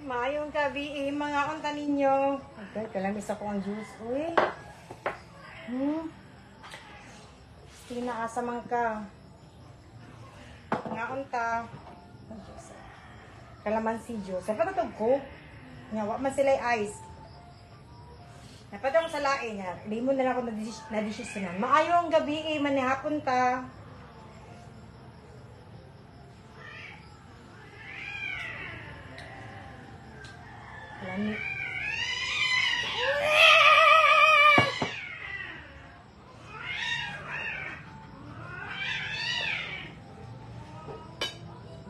Maayong gabi eh, mga unta ninyo. Okay, kalamis ako ang juice. Uy. Sina asa man ka. Mga unta. Ang juice. Kalamansi juice. Dapat itong Coke. Nga, wa man sila ice. Dapat ako sa lain nga. Limon na lang ako na-desisyonan. Maayong gabi eh, manihapon ta. Lami.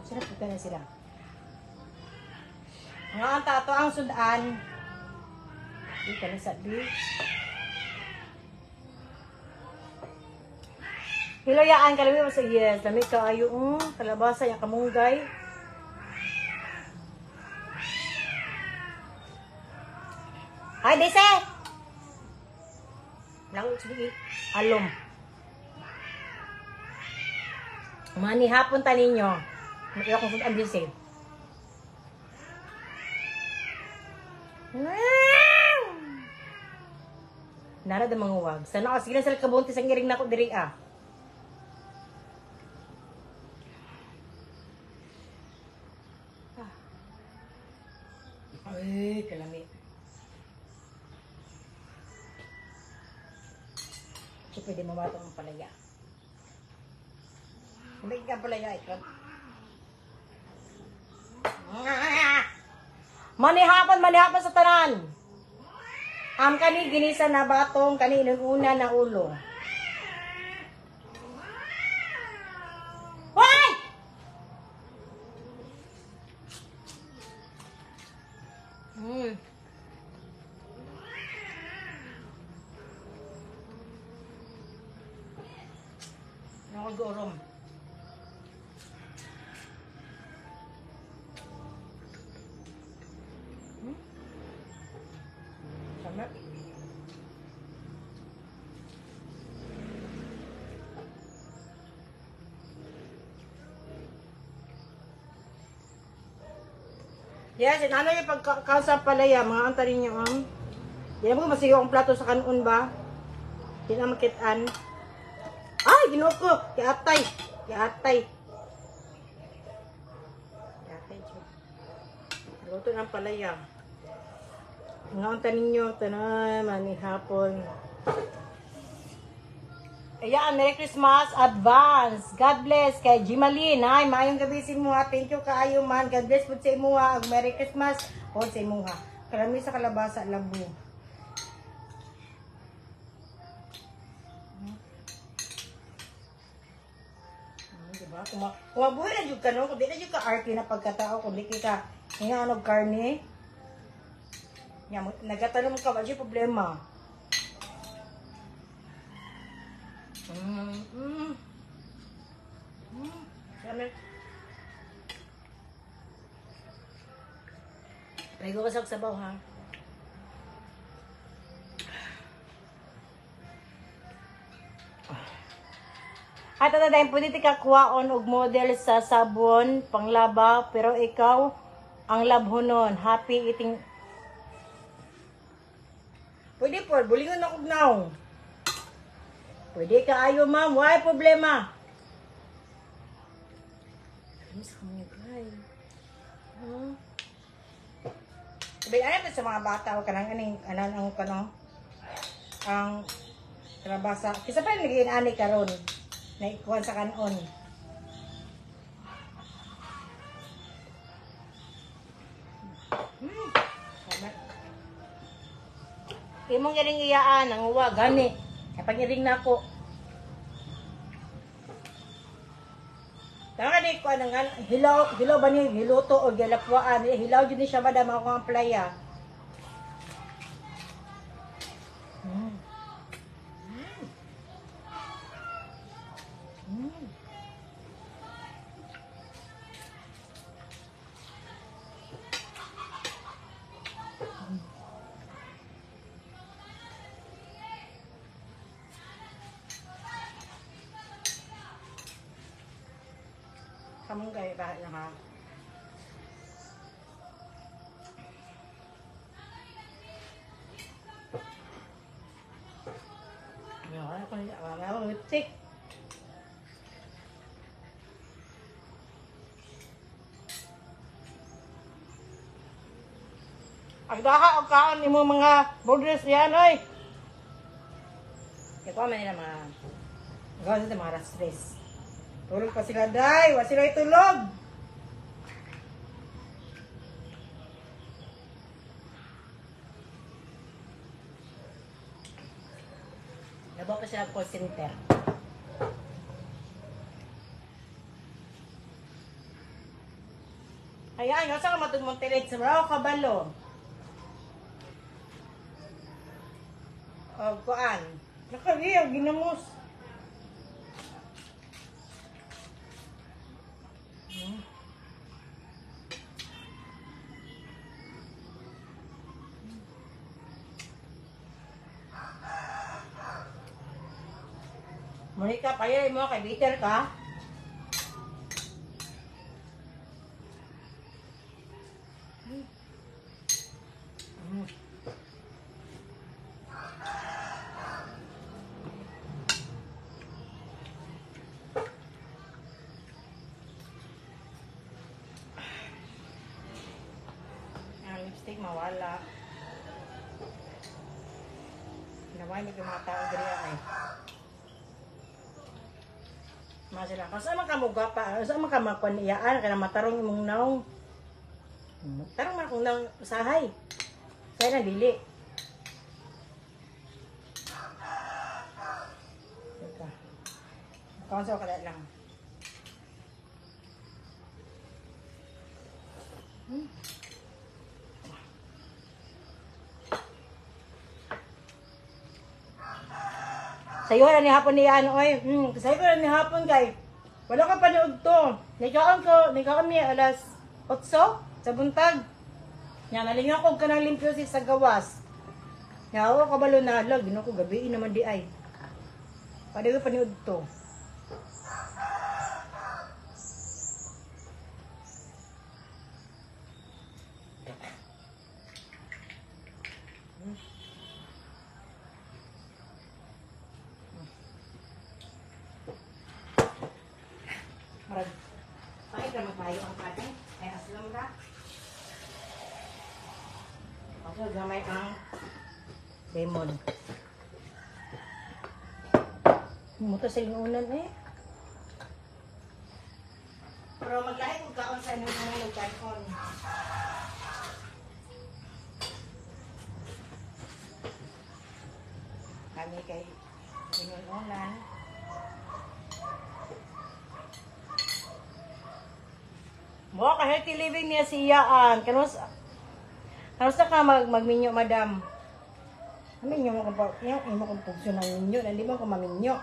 Sarap ito na sila. Nga ang tato ang sudan. Di ka na sabi. Hiloyaan kalami mo sa yes. Lami kaayo kalabasa yung kamunggay. Ay, dese! Lang sige, alom. Mani hapon ta ninyo. Maiyak kong sudan dise. Nara da mga wag. Sana ako, sige na sila kabuntis ang iring nako diri ah. Ay, kalami. So, pwede mamatong ang palaya. Hindi ka palaya, ikaw. Manihapon, manihapon sa tanan. Am kani ginisa na batong kani inuna na ulo. Hoy! Nakagorong. Tama. Yes, ano yung pagkasa palaya, mga antarin nyo, Di na mo masiyo ang plato sa kanon ba? Di na makitaan. Ay, ginoo ko! Kiatay! Kiatay! Kiatay, siya. Luto ng palaya. Mga antarin ninyo, tanan, manihapon. Ayan, Merry Christmas advance. God bless kay Jimalyn. Ay, maayong gabi sa imuha. Thank you kaayo man. God bless pud sa imuha. Ug Merry Christmas pod sa imuha. Karami sa kalabasa labo. Diba? Kung mabuhi na jud ka no, kung di na jud ka arte na pagkatao, kung di ka nga og karne. Nya nagatanom ka wa jud problema. Kami. Paigo ka sa sabaw, ha? At ito dahil pwede ka kuwaon og model sa sabon, panglaba, pero ikaw ang labhonon. Happy eating. Pwede po, bulingon ako now. Pwede ka ayo, ma'am. Why problema? Ano sa kanya, guys? Huh? Sabi, ano pa sa mga bata o kanang aning, anan ang kano? Ang kalabasa. Kisa pa naging ani karon na ikuan sa kanon. Tama. Imong iring iyaan ang uwa gani. Kapag iring na ako. Tama ni ko anang hilaw, hilaw ba ni hiluto o gilapwaan, hilaw jud ni siya madam ako ang playa. Kamunggay ba na ha? Lipstick. Ang daha og kaon imo mga borders yan, oy. Kaya kuha man nila mga gawa sa mga stress. Tulog pa sila, day. Wa sila tulog. Nabo pa sila call center. Ayan, nga sa ka matug Montelate sa bro, kabalo. O, kuan. Nakariya, ginamos. Monica, payay mo kay bitter ka. Ang lipstick mawala. Naway ni mga tao diri ay. Mga sila. Kung saan man ka muga pa, saan man ka makuan iyaan, kana matarong imong naong. Tarong man akong naong usahay. Say na dili. Teka. Kaon sa kada lang. Sayo na ni hapon ni ano oy. Sayo na ni hapon kay. Wala ka panood to. Nikaon ko, nikaon mi alas 8 sa buntag. Nya nalingaw ko kanang limpyo si sa gawas. Nya ako kabalo na lag, Ginoo ko gabi naman di ay. Pwede ko panood to. Marag, bakit naman tayo ang kanin? Ay, aslam ka. Okay, gamay ang lemon. Muto sa linunan eh. Pero maglahi kong kaon sa inyong mga lugkaon. Kami kay linunan. Mo ka healthy living niya si Iyaan. Kanus kanus ka magminyo, madam? Minyo mo kung yung imo kung pugso ng minyo, nandi mo kung maminyo.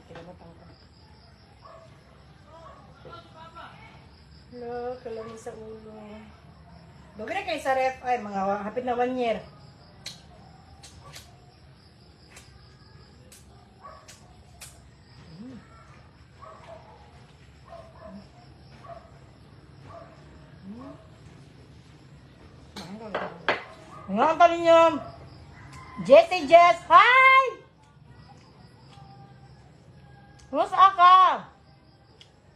Kinamatang ko. Hello, kalami sa ulo. Dugay na kay sa ref ay mga hapit na 1 year. Nga ang ninyo. Jessie Jess, hi! Kumusta ka?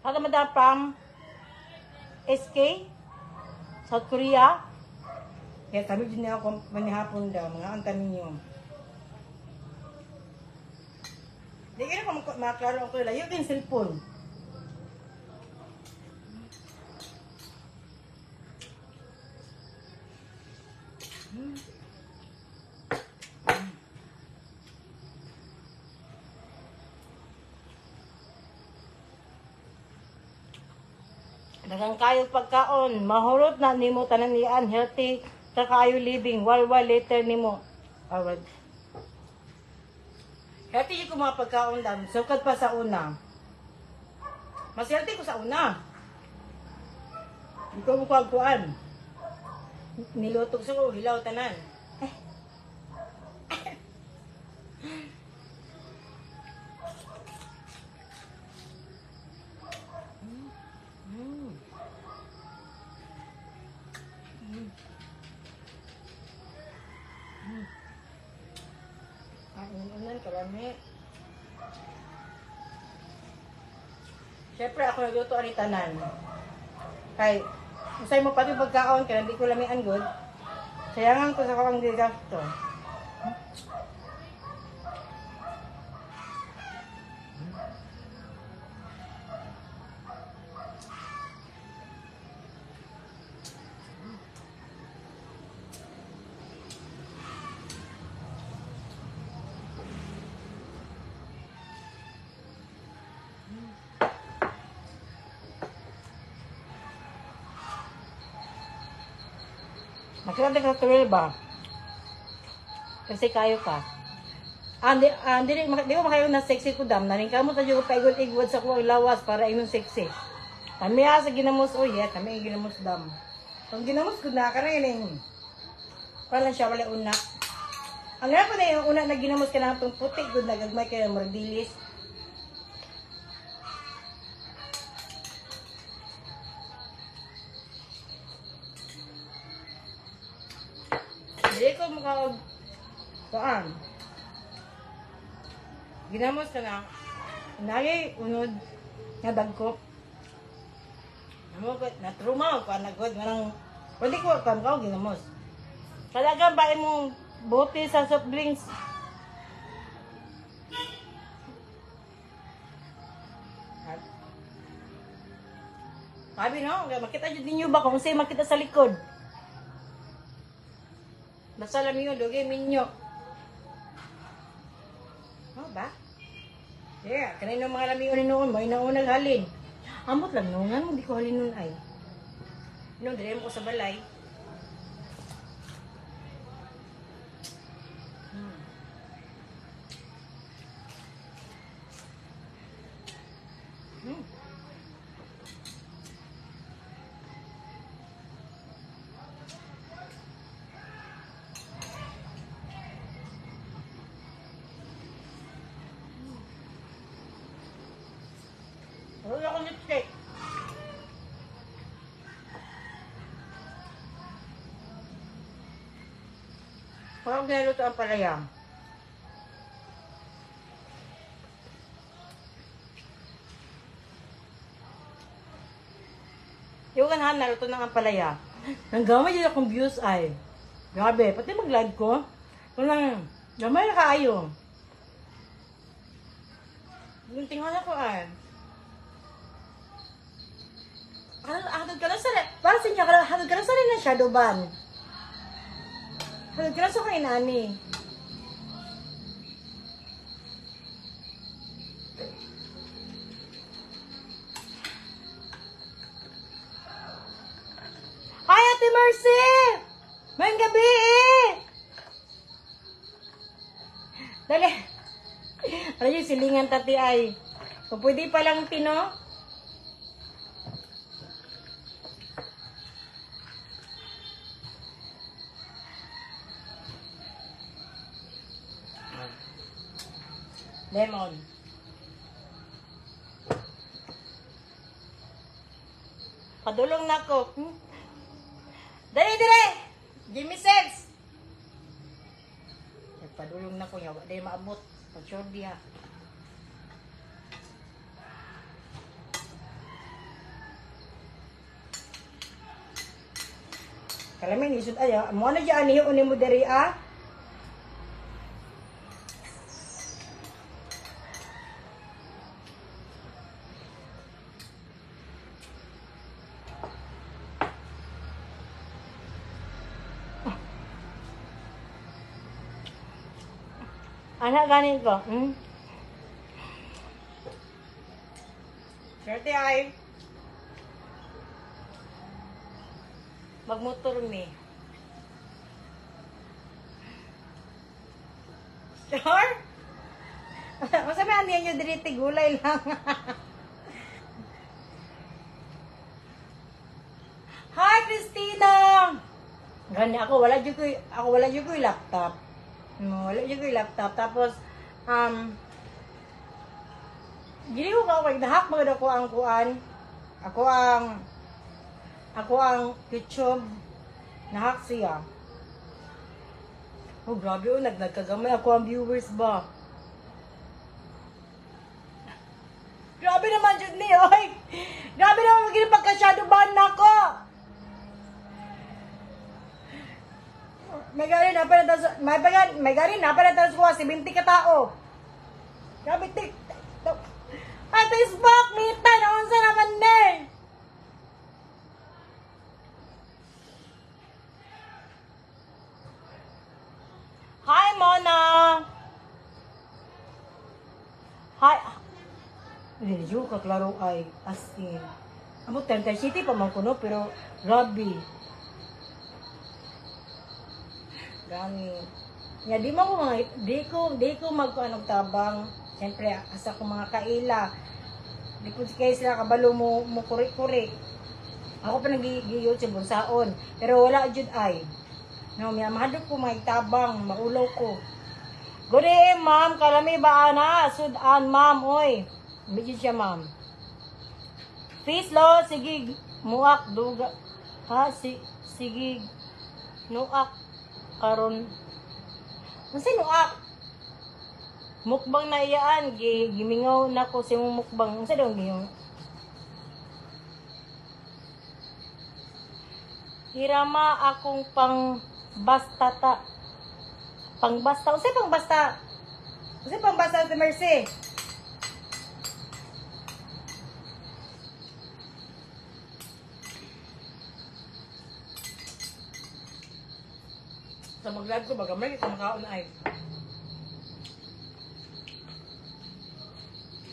Hada madam from SK? South Korea? Kaya sabi din niya ako manihapon daw, mga anta ninyo. Di ka na maklaro ako, layo din cellphone. Daghang kayo pagkaon, mahurot na nimo tanan iyan, healthy ka kaayo living, walwal later nimo. Awad. Healthy ko mga pagkaon dam, sukad pa sa una. Mas healthy ko sa una. Ikaw mo kuan. Niluto sa ko hilaw tanan. Kalami. Siyempre, ako nagluto ani tanan. Kay, usay mo pati pagkaon, kaya hindi ko lamian good. Sayangan ko sa kakang gigasto. Makita ka sa tuwil ba? Kasi kayo ka. Ah, di, ah, di, di ko makayo na sexy ko dam. Naring kamo sa ko paigod-igod sa kuwang lawas para inong sexy. Kami sa ginamos, oh yeah, kami ay ginamos dam. Pag ginamos ko na, karainin. Wala siya, wala una. Ang nga po na yung una na ginamos ka na itong puti, good na gagmay kayo, mardilis. Hindi ko mukha kuan. Ginamos ka na. Nagi unod nga dagko. Namo ko na truma ko na god nganang pwede ko kan ka ginamos. Talaga ba imong bote sa soft drinks? Sabi no, makita jud ninyo ba kung unsay makita sa likod. Basta lang yun, dugay minyo. Oh, ba? Yeah, kanino mga lamiyon ni noon, may naunang halin. Amot lang no, nga di ko halin noon ay. No, dire mo ko sa balay. Wala akong lipstick. Parang ginaluto ang palaya. Yung ganahan, naluto ng ampalaya. Nanggamay din akong views ay. Grabe, pati mag-live ko. Walang, gamay na kaayo. Yung tingnan ako ay. Hatod ka lang sa, para sa inyo, hatod ka lang sa rin ng shadow ban. Hatod ka lang sa kay nani. Hi, Ate Mercy! Mayang gabi eh! Dali. Ano yung silingan tati ay? Kung pwede palang tino. Lemon. Padulong na ko. Dali, dire! Jimmy Sex! Padulong na ko niya. Wala maabot. Pag-shorty ha. Kalamin, isod ay. Mo na dyan, niyo uni mo diri ah. Anak ganin ko. Swerte ay. Magmotor mi. Sure? Masa may aniyan nyo diri gulay lang. Hi, Christina! Gani ako wala jud ko laptop. No, wala jud ko laptop. Tapos gili ko ka kay nahack man ako ang kuan. Ako ang YouTube nahack siya. Oh, grabe oh, nagkagamay ako ang viewers ba. naman jud ni, oy. Grabe naman maging pagka-shadow ban nako. May gari na pa na may bagan, may gari na pa na kuha 70 ka tao. Grabe tik. Ay, Facebook, Mita, naunsa naman ni. Hi, Mona. Hi. Medyo ka klaro ay as in. Amo Tentay City pa man kuno pero grabe. Gani. Ya di mo ko mga di ko magkuan og tabang. Siyempre asa ko mga kaila. Di po kayo sila kabalo mo mo kuri-kuri. Ako pa nag YouTube unsaon, pero wala jud ay. No, may mahadlok ko may tabang, maulaw ko. Good day, ma'am. Kalami ba ana? Sudan, ma'am. Oy. Medyo siya, ma'am. Peace, lo. Sige, muak, duga. Ha? Si, sige, nuak. Karon. Unsa nuak? Mukbang na iyaan. Gimingaw na ko sa imong mukbang. Unsa daw giyong? Hirama akong pang basta ta. Pangbasta. Unsa pangbasta? Unsa pangbasta si Mercy? Sa mag-live ko, baga may kumakaon ay.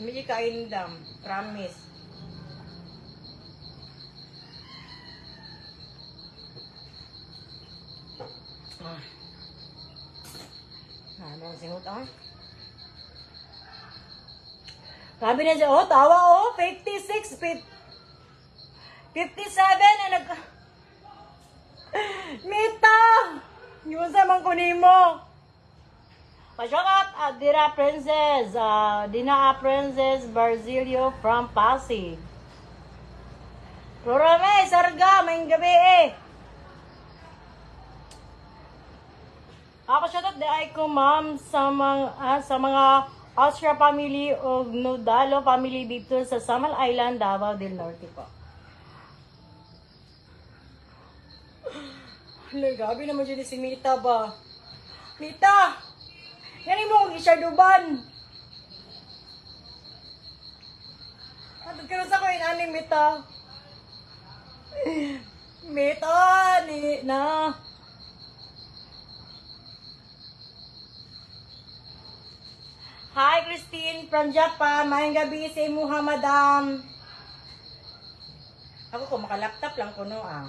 Hindi kain dam. Promise. Ah. Ano ang singot ah? Sabi na siya, oh, tawa oh, 56, 57 na nag... Mita! Yung sa mang kunin mo. Pa-shout out, Dira Princess, Dina Princess Barzilio from Pasig. Rorame, sarga, may gabi eh. Ako shoutout di ay ko ma'am sa mga Austria family o Nodalo family dito sa Samal Island, Davao del Norte po. Hala, grabe naman dyan si Mita ba? Mita! Yan mo akong isyaduban! Atod ka sa ko inaning Mita. Mita, ni na. Hi, Christine from Japan. Maayong gabi sa imuha, madam. Ako ko maka-laptop lang kuno ah.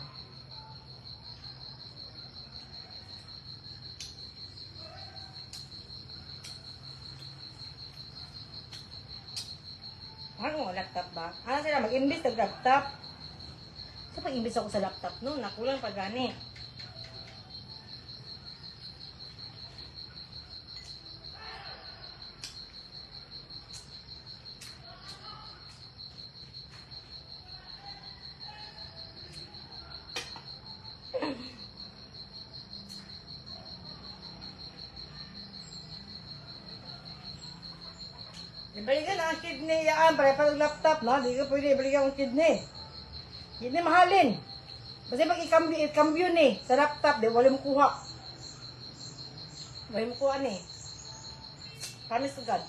Ano laptop ba? Ano sila mag-imbis ng laptop? Sa pag-imbis ako sa laptop no, nakulang pa gani. Ibalikan ang kidney yaan para pag laptop no, di ko pwede ibalikan ang kidney. Kidney mahalin. Kasi pag i-cambio ni sa laptop, di wala mo kuha. Wala mo kuha ni. Promise to God.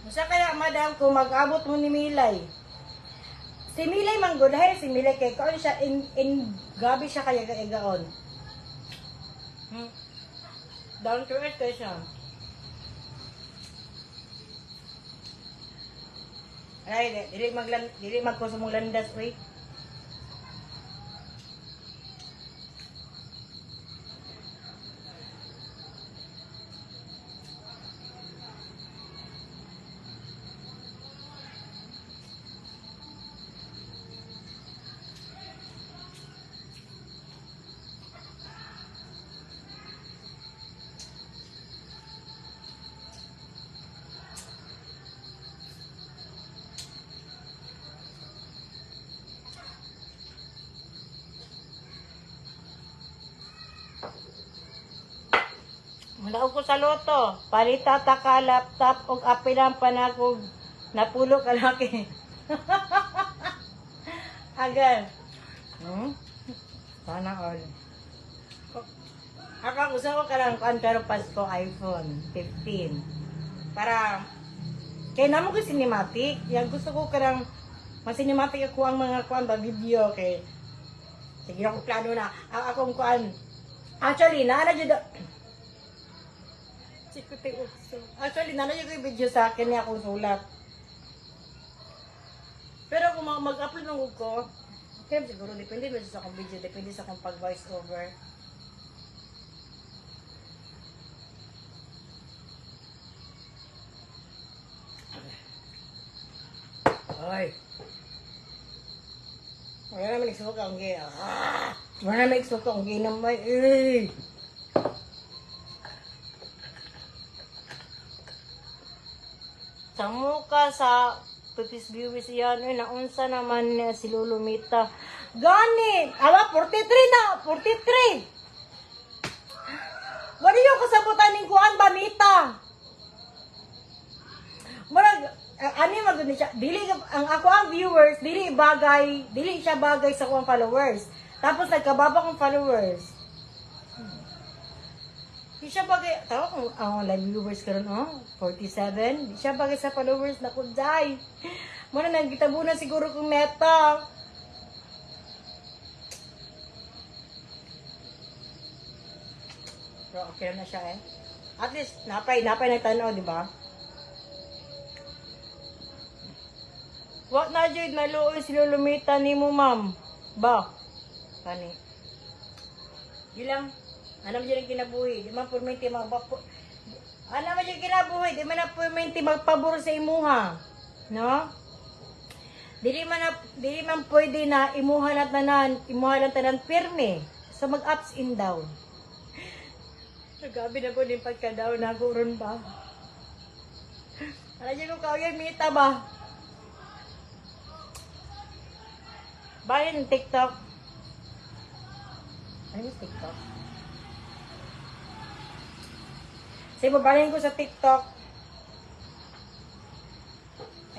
Musa kaya, madam, kung mag-abot mo ni Milay? Si Milay manggod, dahil si Milay kay kaon siya in gabi siya kaya kaigaon. Down to earth kay siya. Ay, dili maglan dili magkuso mong landas uy. Mulaog ko sa loto. Palita ta ka laptop og apilang panakog napulo ka laki. Agal. Sana all. Ako gusto ko karang kuan pero Pasko iPhone 15. Para kay namo ko cinematic. Yang gusto ko karang mas-cinematic ako ang mga kuan ba video kay sige ako plano na ang akong kuan. Actually, naa na jud Chikote ukso. Actually, naa na jud ko yung video sa akin niya akong sulat. Pero kung mag-upload ng ko, kaya siguro depende ba sa akong video, depende sa akong pag voice over. Ay. Wala naman nagsuka ang gay. Ah! Wala naman nagsuka ang gay naman. Eh! Sa muka sa pipis viewers yan. Uy, naunsa naman niya si Lolo Mita. Gani! Awa, 43 na! 43! Wala yung kasabutan ng kuan ba, Mita? Murag, ani magud ni siya. Dili ang ako ang viewers, dili bagay, dili siya bagay sa akong followers. Tapos nagkababa kong followers. Di siya bagay, tawa kung ang live viewers karon oh, 47. Di siya bagay sa followers na kuday. Muna nang gitabunan siguro kong meta. Pero okay na siya eh. At least napay nagtan-aw, di ba? Wa na jud maluoy si Lolo Mita nimo, ma'am. Ba? Kani. Gilang. Ano man jud ang kinabuhi? Di man perminti magpapo. Ano man jud kinabuhi? Di man na perminti magpabor sa imuha. No? Dili man pwede na imuha na tanan, imuha lang tanan pirmi. So mag ups and down. Nagabi na ko din pagka-down na ako ron ba? Ano jud ko kauyay Mita ba? Bayan TikTok. Ano yung TikTok? Sige, babalhin ko sa TikTok.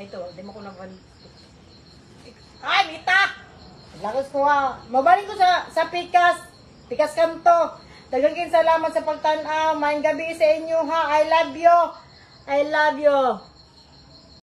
Ay, ito. Di mo ko na... Ay, Mita! Lakas ko ha. Mabalhin ko sa Pikas. Pikas Kanto. Daghang salamat sa pagtan-aw. Maayong gabi sa inyo ha. I love you. I love you.